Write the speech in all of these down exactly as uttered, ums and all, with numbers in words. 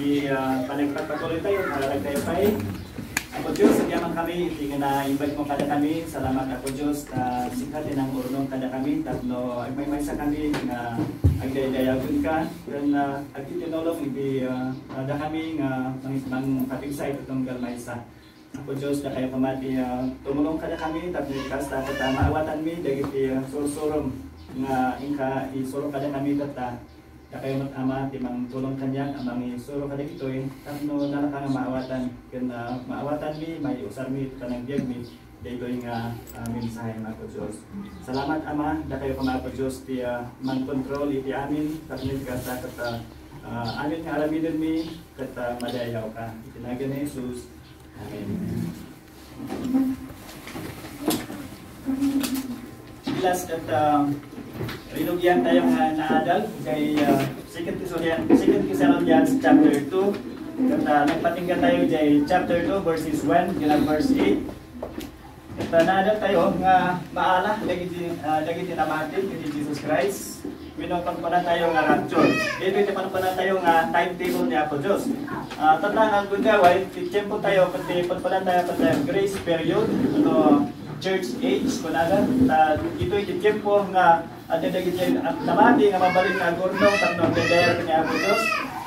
Iti, ah, panagpagpatuloy tayo, mangararag tayo pay. Apo Dios, agyaman kami iti nga na-invite mo kadakami. Salamat, Apo Dios, ta sika ti nangurnong kadakami tapno agmaymaysa kami nga agdaydayawenka ken, ah, agtitinulong iti, ah, kadakami nga mang-, mangpapigsa iti tunggal maysa. Apo Dios, dakayo koma ti, ah, tumulong kadakami tapno iti kasta ket, ah, maawatanmi dagiti, ah, sursurom nga inka isuro kadakami ket, ah, dakayo met, Ama, ti mangtulong kaniak a mangisuro kadagitoy tapno nalaka nga maawatan ken, ah, maawatanmi, maiusarmi iti panagbiagmi daytoy nga, ah, mensahe, Apo Dios. Salamat, Ama, dakayo koma, Apo Dios, ti, ah, mangkontrol iti amin tapno iti kasta ket, ah, ah, amin nga aramidenmi ket, ah, madayawka. Iti nagan ni Jesus. Amen. Last ket, ah, rinugian tayo nga naadal kay, ah, Second Thessalonians, Second Thessalonians chapter two. Ket, ah, nagpatingga tayo jay chapter two, verses one, ken verse eight. Ket, ah, naadal tayo nga maala dagiti, ah, dagiti namati ken ni Jesus Christ. Wenno kunkunatayo nga rapture. Daytoy ti kunkunatayo nga timetable ni Apo Dios. Ah, tatta nga aggundaway, ti tiempo tayo, ket ti kunkunatayo ket ti grace period, wenno church age, kunada. Ta, ditoy ti tiempo nga adda dagiti namati nga mabalin nga agurnong tapno agdaydayaw ni Apo Dios.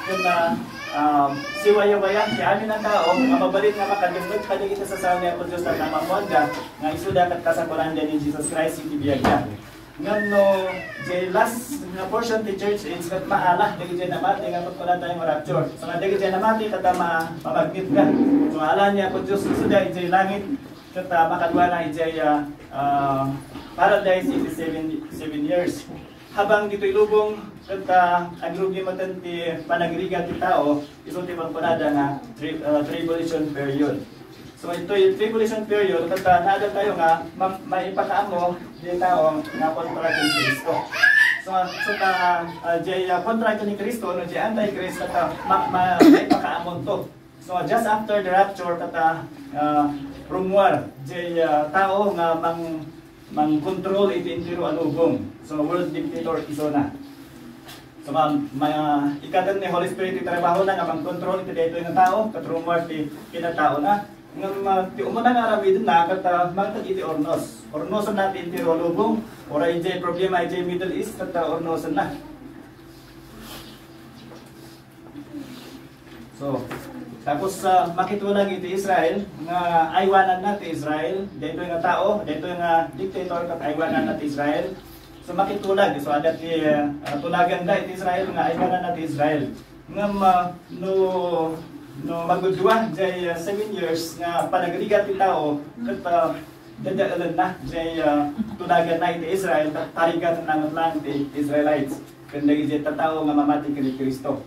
Ken, ah, ah, siwayawaya ti amin a tao nga mabalin nga makadengngeg kadagiti sasao ni Apo Dios tapno ammoanda nga isuda ket kasapulananda ni Jesus Christ iti biagda. Ngem no, jay last nga portion ti church age ket maala dagiti namati nga kunkunatayo nga rapture. So, nga dagiti namati ket ma-, mamagnet na. So, ala ni Apo Dios isuda idiay langit ket, ah, makaduana idiay, ah, ah, paradise iti seven, seven years. Habang ditoy lubong ket, ah, agrugi metten ti panagrigat ti tao, isu ti kunkunada nga tri-, ah, tribulation period. So, itoy tribulation period, ket, ah, naadal tayo nga ma-, maipakaammo ti tao nga kontra ken Cristo. So, so, ta, ah, jay, ah, kontra ken ni Cristo, no, jay Antichrist, ket, ah, ma-, ma-, maipakaammonto. So, just after the rapture, ket, ah, ah, rummuar, jay, ah, tao nga mang-, mangkontrol iti entero a lubong. So, world dictator isuna. So, ma-, ma-, ikkaten ni Holy Spirit ti trabahona nga mangkontrol iti daytoy nga tao, ket rummuar ti kinataona. Ngem, ah, ti umuna nga aramidenna, ket, ah, mangted iti urnos. Urnosenna ti entero a lubong, uray idiay problema idiay Middle East, ket, ah, urnosenna. So, tapos, ah, makitulag iti Israel, nga aywananna ti Israel, daytoy nga tao, daytoy nga dictator, ket aywananna ti Israel. So, makitulag, so, adda ti, ah, tulaganda iti Israel, nga aywananna ti Israel. Ngem, ah, no, no magudua, jay, ah, seven years nga panagrigat ti tao, ket, ah, dadaelenna, jay, ah, tulaganna iti Israel, ket tarigatenna met laeng ti Israelites, ken dagiti tattao nga mamati ken ni Cristo.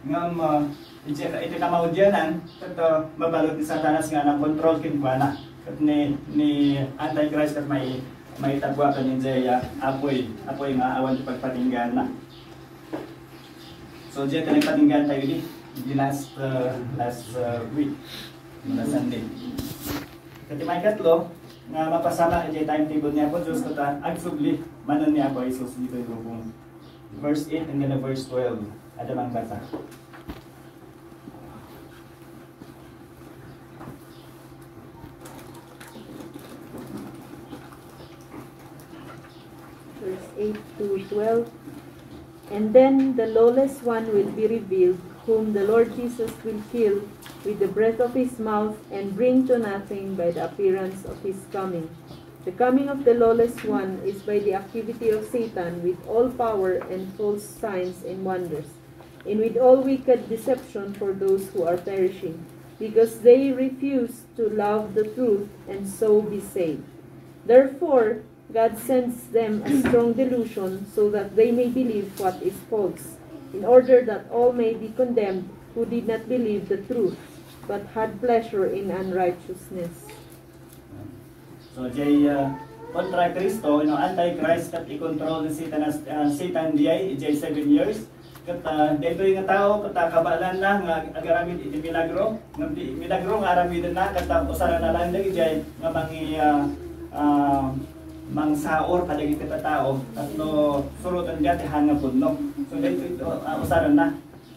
Ngem, ah, iti, iti kamaudianan, ket, ah, mabalud ni Satanas nga nangkontrol kenkuana. Ket ni, ni Antichrist ket mai-, maitagua ken idiay, ah, apuy, apuy nga awan ti pagpatinggaanna. So, diay ti nagpatinggaan tayo idi, idi last, ah, last, ah, week, last Sunday. Ket ti maikatlo, nga mapasamak idiay timetable ni Apo Dios, ket, ah, agsubli manen ni Apo Jesus ditoy lubong. Verse eight and then verse twelve. Adda mangbasa. Verse eight to twelve. And then the lawless one will be revealed, whom the Lord Jesus will kill with the breath of his mouth and bring to nothing by the appearance of his coming. The coming of the lawless one is by the activity of Satan with all power and false signs and wonders, and with all wicked deception for those who are perishing, because they refuse to love the truth and so be saved. Therefore, God sends them a strong delusion so that they may believe what is false, in order that all may be condemned who did not believe the truth, but had pleasure in unrighteousness. So, jay, ah, kontra Cristo, no, Antichrist, ket ikontrol ni Satan, ah, Satan diay, jay seven years. Ket, ah, daytoy nga tao, ket, ah, kabaelanna nga agaramid iti milagro. Ngem ti milagro nga aramidenna, ket, ah, usaranna laeng dagidiay nga mangi-, ah, ah, mangsaur kadagiti tattao, tapno surotenna ti haan nga pudno. So, daytoy, ah, usaranna.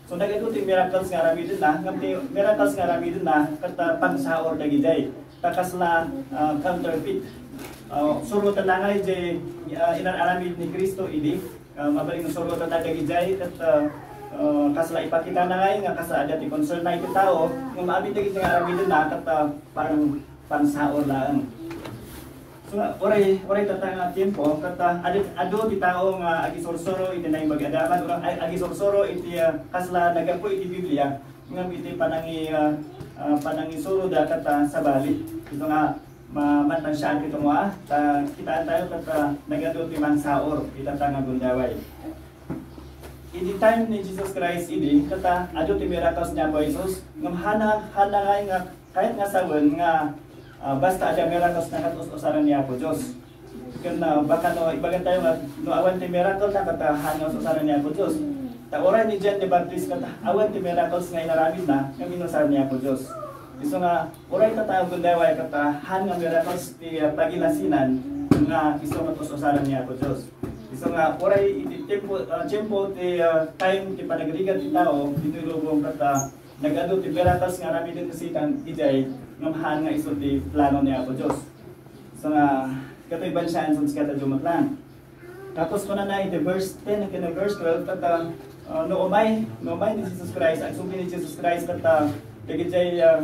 So, nagadu ti miracles nga aramidenna, ngem ti miracles nga aramidenna, ket, ah, pansaor dagijay. Ta kasla, ah, counterfeit. Ah, surotenna ngay jay, ah, inar-aramid ni Cristo idi, ah, mabalin nga surotenna dagijay, ket, ah, ah, kasla ipakitana ngay nga kasla adda ti concern na iti tao, ngem amin dagiti nga aramidenna, ket, ah, parang pansaor laeng. So, uray, uray tatta nga tiempo, ket, ah, adu, adu ti tao nga agisursuro iti Naimbag a Damag, ura-, ay, agisursuro iti, ah, kasla naggapu iti Biblia, ngem iti panangi-, ah, ah, panangisuroda ket, ah, sabali. Ito nga, ma-, matansiaan kito nga, ta kitaan tayo ket, ah, nagadu ti mansaor ita ta nga gundaway. Idi time ni Jesus Christ idi, ket, ah, adu ti miracles ni Apo Jesus, ngem hana, hana ngay nga, kayat nga sawen nga, ah, basta adda miracles na ket us-usaran ni Apo Dios. Ken, ah, baka no, ibagan tayo nga, no awan ti miracle na ket, ah, hana nga us-usaran ni Apo Dios. Ta uray ni John the Baptist ket, ah, awan ti miracles nga inaramidna, nga inusaran ni Apo Dios. Isu nga, uray ta tayo gundaway ket, ah, hana nga miracles ti, ah, pagilasinan nga isu ket us-usaran ni Apo Dios. Isu nga, uray iti tiempo, ah, tiempo ti, ah, time ti panagrigat ti tao, ditoy lubong ket, ah, nagadu ti miracles nga aramiden ti Satan idiay, ngem hana nga isu ti plano ni Apo Dios. Isu nga, katoy bansaen, so, sikatayo met lang. Tapos kunana iti verse ten ken verse twelve, ket, ah, no umay, no umay ni Jesus Christ, agsubli ni Jesus Christ, ket, ah, dagijay, ah,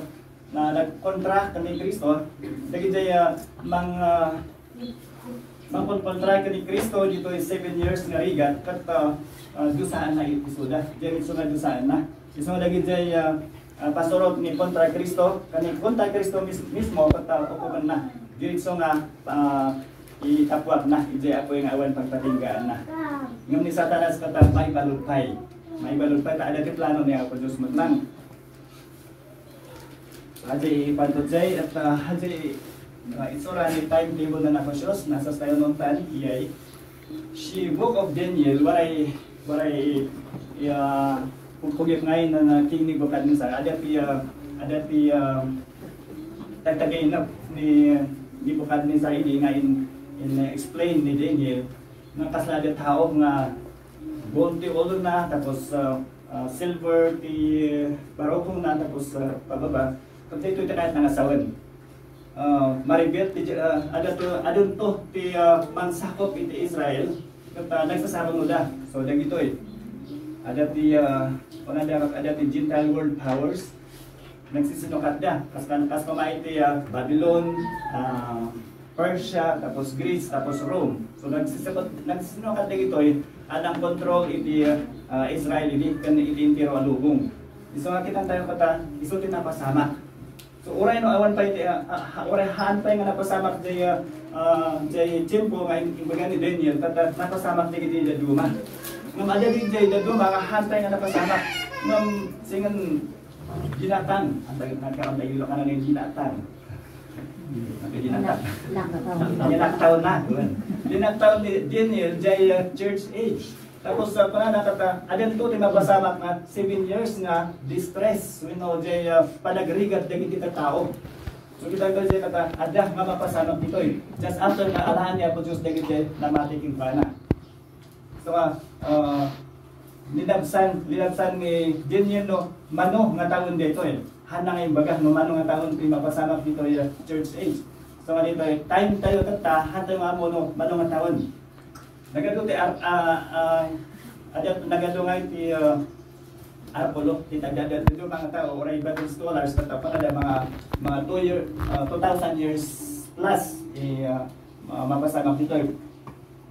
na nagkontra ken ni Cristo, dagijay, ah, mang, ah, mangkonkontra ken ni Cristo ditoy seven years nga rigat, ket, ah, ah, dusaenna isuda. Diretso nga dusaenna. Isu nga dagijay, ah, ah, pasurot ni kontra Cristo, ken ni kontra Cristo mis-, mismo, ket, ah, ukopenna. Diretso nga, ah, itappuakna, idiay apuy nga awan pagpatinggaanna. Ngem ni Satanas ket, ah, maibalud pay. Maibalud pay, ta adda ti plano ni Apo Dios met lang. Haji pantod jay, et, ah, haji, ah, itsura ni timetable na Apo Dios, nasa tayo nontan, iyay. Si Book of Daniel, waray, waray, ya, pugpugit ngay na, na King Nebuchadnezzar. Adda ti, ah, adda ti, ah, tagtagayna ni Nebuchadnezzar idi nga in, in explain ni Daniel, nga kasla adda tao nga gold ti ulona, tapos, ah, ah, silver ti barukongna, tapos, ah, pababa. Ket daytoy ti kayatna nga sawen. Ah, ma-rebuild ti, ah, adda to, adunto ti, ah, mangsakop iti Israel, ket, ah, nagsasarunoda. So, dagitoy. Adda ti, ah, kunada, adda ti Gentile world powers. Nagsisinukatda. Kas, kas pamati ti, ah, Babylon, ah, Persia, tapos Greece, tapos Rome. So, nagsisinukatda dagitoy, a nangkontrol iti, ah, Israel idi, ken iti entero a lubong. Isu nga kitan tayo kata, isu ti napasamak. So, uray no awan pay ti, ah, ah, uray haan pay nga napasamak jay, ah, ah, jay tiempo nga in-, imbaga ni Daniel, ket, ah, napasamak dagiti dadduma. Ngem adda jay dadduma nga haan pay nga napasamak. Ngem singen dinatang, ang tag-, nagkaroon tayo Ilocano nga dinatang. Ang dinatang. Dinatang na. Dinatang ni Daniel jay, ah, church age. Tapos, ah, kunana kata, adda dito ti mapasamak nga seven years nga distress, wenno jay, ah, panagrigat dagiti tattao. So, kita ko jay kata, adda nga mapasamak ditoy. Just after nga alaan ni Apo Dios dagiti namati kenkuana. So, ah, ah, linabsan, linabsan ni Daniel no mano nga tawen ditoy. Haan na nga imbaga no mano nga tawen ti mapasamak ditoy, ah, church age. So, nga ditoy, time tayo tatta, haan tayo nga ammo no mano nga tawen. Nagadu ti ar-, ah, ah, adda, nagadu nga iti, ah, arpulo, ti tagdadal ti mga tao, uray Bible scholars, ket apan adda mga, mga two year, ah, two thousand years plus, eh, ah, ma-, mapasamak ditoy.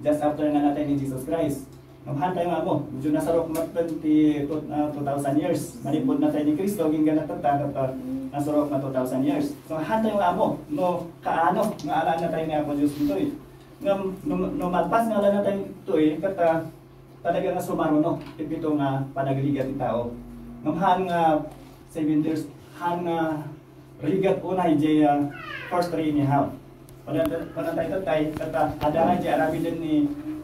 Just after nga natay ni Jesus Christ. Ngem haan tayo nga ammo, medyo nasarok met ti two, ah, two thousand years. Manipud natay ni Cristo, agingga natay, ket, ah, nasarok na two thousand years. So, haan tayo nga ammo, no, kaano nga alaan natay ni Apo Dios ditoy. Ngem no, no malpas nga alaan natay ditoy, ket, ah, talaga nga sumaruno ti pito nga panagrigat ti tao. Ngem haan nga seven years, haan nga rigat unay jay, ah, first three and a half. Pada, pada tayo tatay, kata, adda nga jay aramiden ni,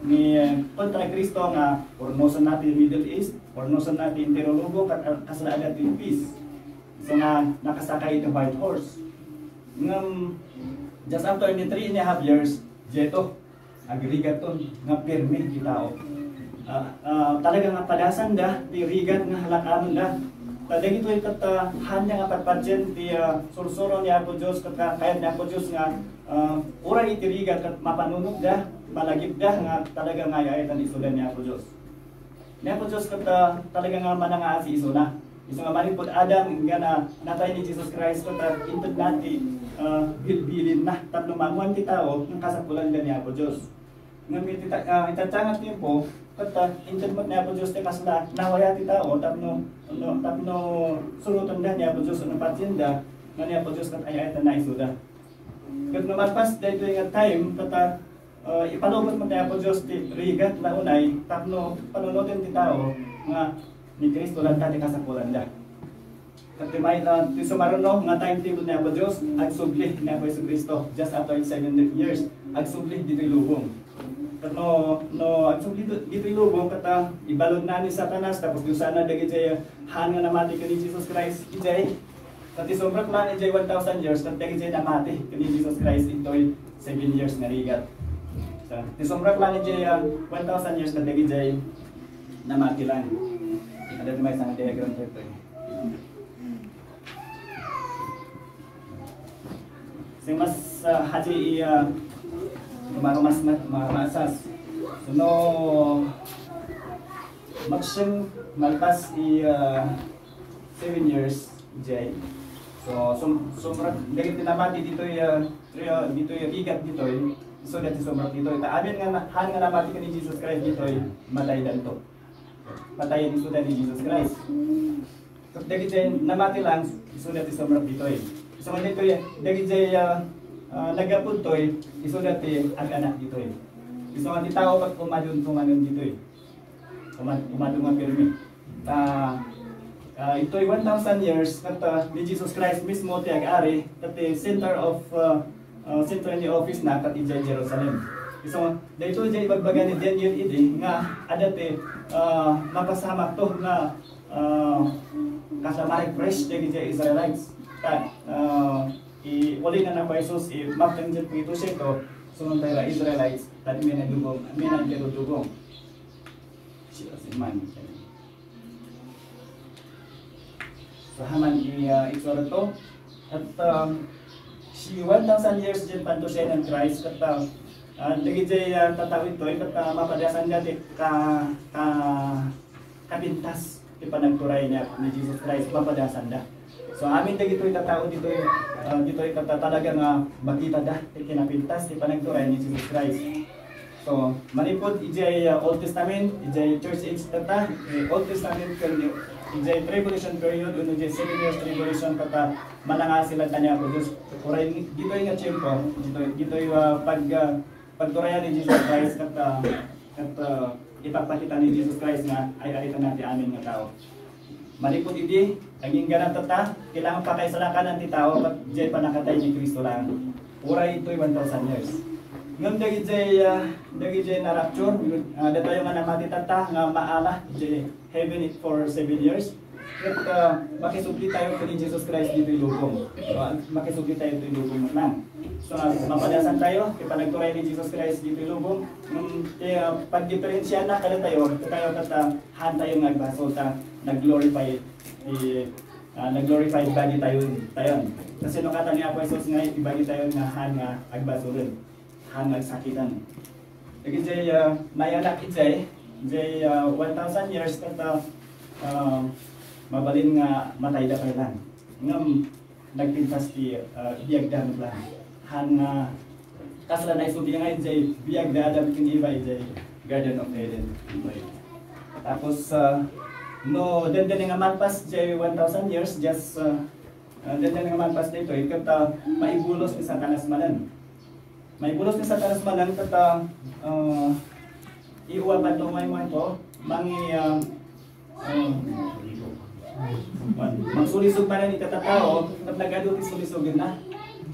ni, ah, kontra Cristo nga purnosen na ti Middle East, purnosen na ti entero lubong, ket, ah, kasla adda ti peace. So nga nakasakay iti white horse. Ngem, just after ni three and a half years, jay to, agrigaton nga pirmi ti tao. Ah, ah, talaga nga padasanda ti rigat nga halakanenda. Ta dagitoy ket, ah, haanda nga patpatien ti, ah, sursuro ni Apo Dios ket, ah, kayat ni Apo Dios nga, ah, uray iti rigat ket mapanunotda, malagipda nga talaga nga ay-ayaten isuda ni Apo Dios. Ni Apo Dios ket, ah, talaga nga manangaasi isuna. Isu nga manipud Adam, nga na, natay ni Jesus Christ ket, ah, intedna ti, ah, bilbilinna tapno maammoan ti tao nga kasapulanda ni Apo Dios. Ngem iti ta-, ah, iti atienga a tiempo, ket, ah, inted met ni Apo Dios ti kasla, nawaya ti tao tapno, no, tapno surotenda ni Apo Dios, no patienda, nga ni Apo Dios ket ay-ayatenna isuda. Ket no malpas daytoy nga time, ket, ah, ah, ipalubos met ni Apo Dios ti rigat nga unay tapno panunoten ti tao nga ni Cristo latta ti kasapulanda. Ket ti may, ah, ti sumaruno nga timetable ni Apo Dios, agsubli ni Apo Jesu-Cristo, just after seven years, agsubli ditoy lubong. Ket no, no agsubli dito-, ditoy lubong, ket, ah, ibaludna ni Satanas, tapos dusana dagiti haan nga namati ken ni Jesus Christ, idiay. Ket ti sumrek lang idiay one thousand years, ket dagiti namati ken ni Jesus Christ intoy seven years nga rigat. So, ti sumrek lang idiay, ah, one thousand years, ket dagiti namati lang. Adda ti maysa nga diagram ditoy. Sing mas, ah, hati i, ah, marumas na, marumasas. So, no, maksing malpas i, ah, seven years, jay. So, sum-, sumrek, dagiti namati ditoy, ah, tri-, ah, ditoy rigat ditoy, isuda ti sumrek ditoy. Ta amin nga na-, haan nga namati ken ni Jesus Christ ditoy, mataydanto. Patayen isuda ni Jesus Christ. Ket dagiti namati lang, isuda ti sumrek ditoy. Isu nga ditoy, dagiti, ah, ah, naggapu ditoy, isuda ti ag-anak ditoy. Isu nga ti tao ket umadunto manen ditoy. Umad-, umadu nga pirmi. Ta, ah, itoy one thousand years, ket, ah, ni Jesus Christ mismo ti ag-ari, ket ti center of, ah, ah, center ni office na ket idiay Jerusalem. Isu nga, daytoy diay ibagbaga ni Daniel idi nga adda ti, ah, mapasamakto nga, ah, kasla ma-refresh dagiti Israelites. Ta, ah, i-, uli na na Jesus, i-, Matthew twenty-two, sunod tayo Israelites, ta di may nadugong, may nagdudugong. Siya si man. So, haman i, ah, itsura to. Ket, um, si one thousand years diay pantusian ni Christ, ket, ah, ah, dagiti, ah, tattao ditoy, ket, ah, mapadasanda ti ka, ka, kapintas ti panagturay ni, ni Jesus Christ, mapadasanda. So, amin dagitoy tattao ditoy, ah, ditoy ket talaga nga makitada ti kinapintas ti panagturay ni Jesus Christ. So, manipud idiay, uh, Old Testament, idiay Church Age tatta, eh, Old Testament ken idiay tribulation period, wenno idiay seven years tribulation tatta, manangaasi latta ni Apo Dios. Uray ditoy nga tiempo, ditoy, ditoy, uh, pag, uh, pagturayan ni Jesus Christ ket, uh, ket, uh, ipagpakita ni Jesus Christ nga ay-ayatenna ti amin nga tao. Manipud idi, agingganat tatta, kailangan pakaisalakanan ti tao ket diay pannakatay ni Cristo lang. Uray itoy one thousand years. Ngem dagiti, ah, dagiti na-rapture, ah, datayo nga namati tatta nga maala diay heaven for seven years. Ket, ah, makisubli tayo ken ni Jesus Christ ditoy lubong. So, makisubli tayo ditoy lubong lang. So, ah, mapadasan tayo, ti panagturay ni Jesus Christ ditoy lubong. Ngem, ti, ah, pagdiferensiaanna kadatayo, tayo ket, ah, haan tayo nga agbasol ta nag-glorify ti, ah, nag-glorified body tayo, tayon. Kasino kata ni Apo Jesus nga ibody tayo nga haan nga agbasolen, haan nga agsakiten? Dagiti, ah, nayanak idiay, idiay, ah, one thousand years ket, ah, mabalin nga matayda pay lang. Ngem nagpintas ti, ah, biagda met lang. Haan nga kasla naisubli nga idiay biag da Adam ken Eva idiay Garden of Eden. Tapos, ah, no, dandani nga malpas diay one thousand years, just, ah, ah, dandani nga malpas daytoy, ket, ah, maibulos ni Satanas manen. Maibulos ni Satanas manen, ket, ah, ah, iuwa pa ito, may, may ito, mangi, ah, Um, magsulisog manen iti tattao, ket nagadu ti sulisogenna.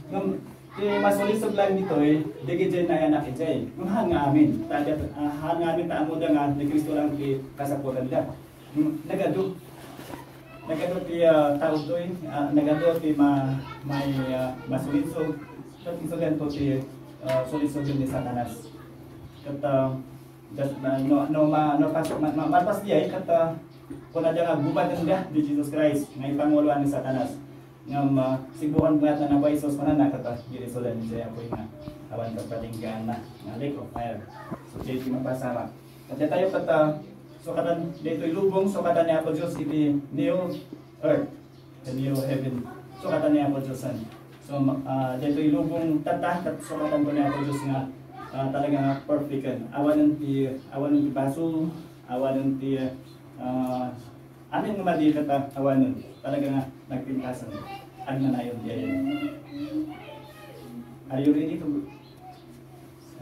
Ngem ti masulisog lang ditoy, dagiti nayanak idiay. Ngem haan nga amin, ta, ah, haan nga amin ta ammoda nga ni Cristo lang ti kasapulanda. Ngem nagadu. Nagadu ti, ah, tao toy, ah, nagadu ti ma-, may, ah, masulisog. Ket isuda ti, ah, sulisogen ni Satanas. Ket, ah, Just, uh, no, no, ma-, no, pas-, ma-, ma-, malpas diay, ket, uh, kunada nga gubatenda ni Jesus Christ, nga ipanguloan ni Satanas. Ngem, uh, sibukan met ni Apo Jesus, kunana, ket, uh, girisodan ni Apo nga awan ket patinggaanna nga lake of fire. So, diay ti mapasamak. Ket datayo ket, uh, sukatan, daytoy lubong, sukatan ni Apo Dios iti new earth. The new heaven. Sukatan ni Apo Diosen. So, ma-, ah, daytoy lubong tatta, ket sukatanto ni Apo Dios nga, ah, talaga nga perfect. Awanen ti, awanen ti basol, awanen ti, ah, amin nga madi ket, ah, awanen. Talaga nga nagpintasen. Agnanayon ti ayan. Are you ready to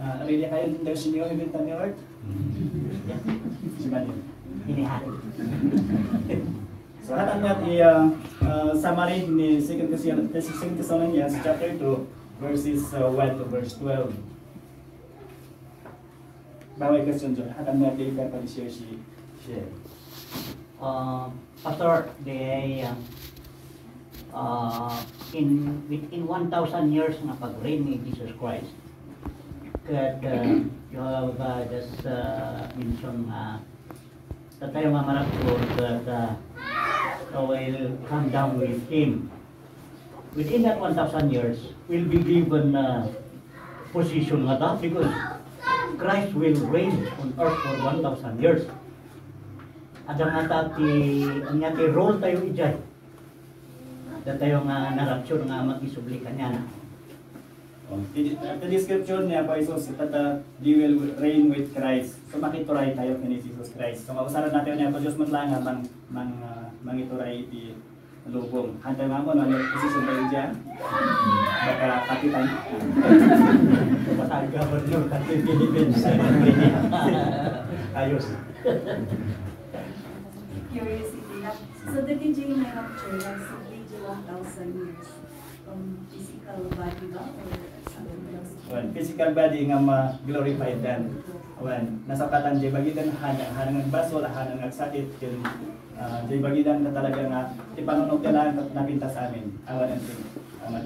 Ah, ready kayo ng Diyos niyo, heaven and earth? Siya ba yun? Ini ha. So, hatan nga ti, ah, ah, summary ni Second Thessalon-, Second Thessalonians chapter two, verses, ah, one to verse twelve. Bawal question dyan. Hatan nga ti ipapag-share si Sherry. Uh, Pastor, the, uh, uh, in, within one thousand years nga pag-reign ni Jesus Christ, ket, uh, you have, uh, just, uh, mentioned nga, uh, datayo nga marapture, that, uh, will come down with him. Within that one thousand years, will be given, uh, position nga ta, because Christ will reign on earth for one thousand years. Adda nga ta ti, ania ti role tayo idiay? Datayo nga narapture nga makisubli kaniana. Oh, ti, ti description ni Apo Jesus, ita, they will reign with Christ. So, makituray tayo kini Jesus Christ. So, mausaran natin ni Apo Dios met laeng nga mang, mang, ah, mangituray iti lubong. Hantay nga mo, no? Ano yung position tayo dyan? Baka kapitan. Baka governor, kapitan Philippines. Ayos. Curiosity lang. So, dati dyan yung mga picture, like, sa video one thousand years. Um, physical body ba? Or something else? Well, physical body nga ma-glorified dan. Well, nasakatan jay bagidan, hana, hana nga basol, hana nga agsakit, ken, ah, jay bagidan nga talaga nga ti panunot ti laeng napintas amin. Awan ang thing. Amen.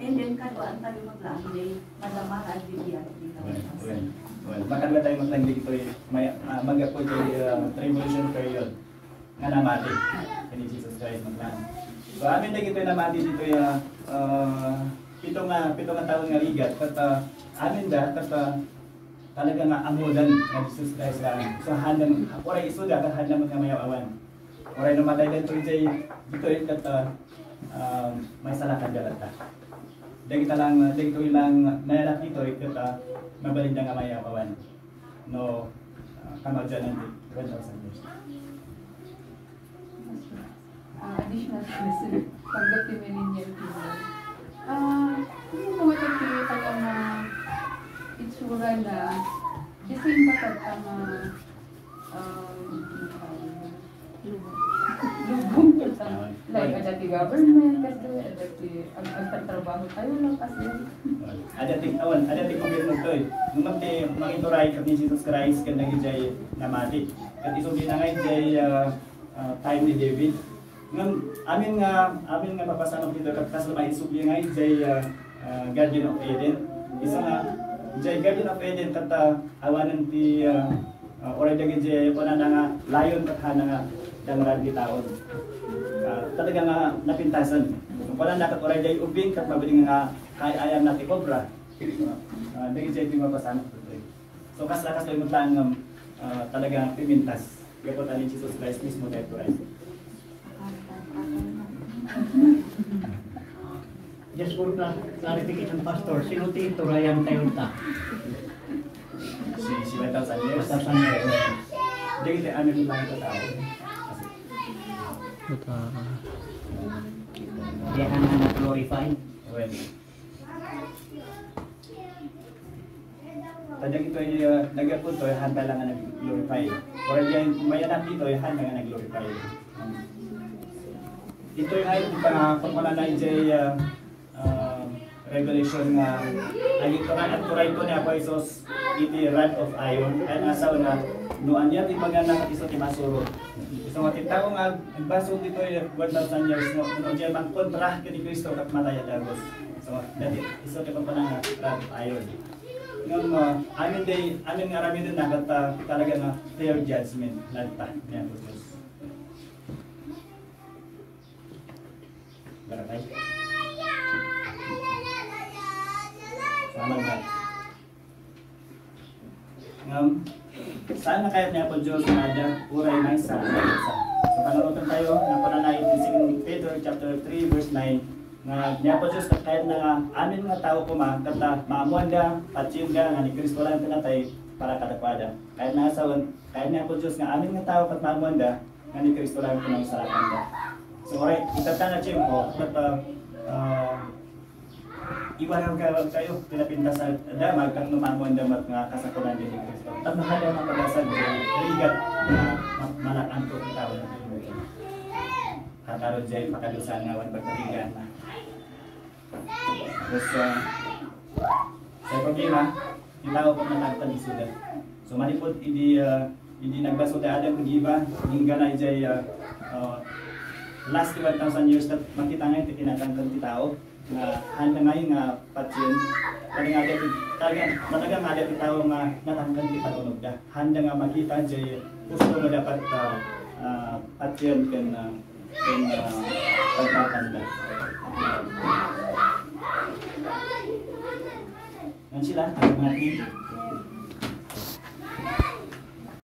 And then, kaduaan tayo maglaang day, madama ka at bibiyag di ka. Well, well, well. Makadua tayo maglaang day dito eh. May, ah, magapo tayo, ah, tribulation period. Nga namati ken ni Jesus Christ met laeng. So, amin dagitoy namati ditoy, ah, ah, pito nga, pito nga taon nga rigat, ket, ah, amin da, ket, ah, talaga nga ammoda ni Jesus Christ laeng. So, handa, uray isuda, ket handa met nga mayaw-awan. Uray no matay daytoy jay, ditoy, ket, ah, ah, maisalakanda latta. Dagita lang, dagitoy lang nayanak ditoy, ket, ah, mabalinda nga mayaw-awan. No, ah, kamadianan ti one thousand years. Ah, additional question. Tanggap ti millennial kingdom. Ah, ano mo ito ti talaga nga itsura na the same ba tatta nga, ah, lubong? Like, adda ti government, kasi adda ti, ag-, agtatrabaho tayo lang kasi. Adda ti, awan, adda ti gobyerno toy. Ngem ti mangituray ken ni Jesus Christ ken dagijay namati. Ket isubli na nga ijay, ah, ah, time ni David. Ngem amin nga, amin nga mapasamak ditoy ket kasla maisubli nga ijay, ah, ah, Garden of Eden. Isu nga, ijay Garden of Eden ket, ah, awanen ti, ah, Ah, uray dagiti kunana nga layon ket hana nga dangrag ti taon. Ah, talaga nga napintasen. Kunana ket uray diay ubing ket mabalin nga kaay-ayanna ti kobra. Ah, dagiti ti mapasamak ditoy. So, kasla, kasla met laeng, ah, talaga nga pimintas. Gapu ta ni Jesus Christ mismo daytoy. Just for cla-, clarification, Pastor, sino ti iturayan tayo ta? Si, si one thousand years. One thousand years. Dagiti amin lang iti tao. Puta. Diyan ang nag-glorify. Well, Kadagitoy, ah, naggapu toy, hanta lang nga nag-glorify. Or diay mayanak ditoy, hanta nga nag-glorify. Ditoy nga iti pangakuan na ijay, ah, ah, Revelation nga, ay, ito nga, agturayto ni Apo Jesus iti rod of iron. Ay, nasa una, no ania ti maganna, isu ti masurot. So, nga ti tao nga nagbasol ditoy one thousand years, no, no, diay mangkontra ken ni Cristo, ket matay a dagus. So, dati, isu ti pagpanangat, rod of iron. Ngem, ah, amin day, amin nga aramiden na ket, ah, talaga nga fair judgment latta ni Apo Dios. Barakay. Salamat. Ngem, saan nga kayat ni Apo Dios nga adda uray maysa nga maysa? So, panunoten tayo, nakunana iti Second Peter chapter three, verse nine, nga ni Apo Dios ket kayatna nga amin nga tao koma, ket, ah, maammoanda, patienda nga ni Cristo laeng ti natay para kadakuada. Kayatna nga sawen, kayat ni Apo Dios nga amin nga tao ket maammoanda nga ni Cristo laeng ti nangisarakanda. So, uray, itatta nga tiempo, ket, ah, ah, iwanan ka, kayo, pinapintas a damag, tapno maammoanda met nga kasapulan ni Cristo. Tapno adda mapadasag, rigat, nga ma-, malak-anto ti tao. Kataro jay pakadusa nga wan pagpatigan na. Tapos, ah, sa problema, ti tao ket natangtang isuda. So, manipud idi, ah, idi nagbasol ti Adam ken Eva, inggana idiay, ah, ah, last one thousand years, ket makita ngay ti kinatangken ti tao, nga handa ngay nga patien, talaga nga adda ti, talaga, talaga nga adda ti tao nga natangken ti panunotda. Handa nga makita jay husto nga dapat, ah, ah, patien ken, ah, ken, ah, pagpapanda. Ngem sila, ang mga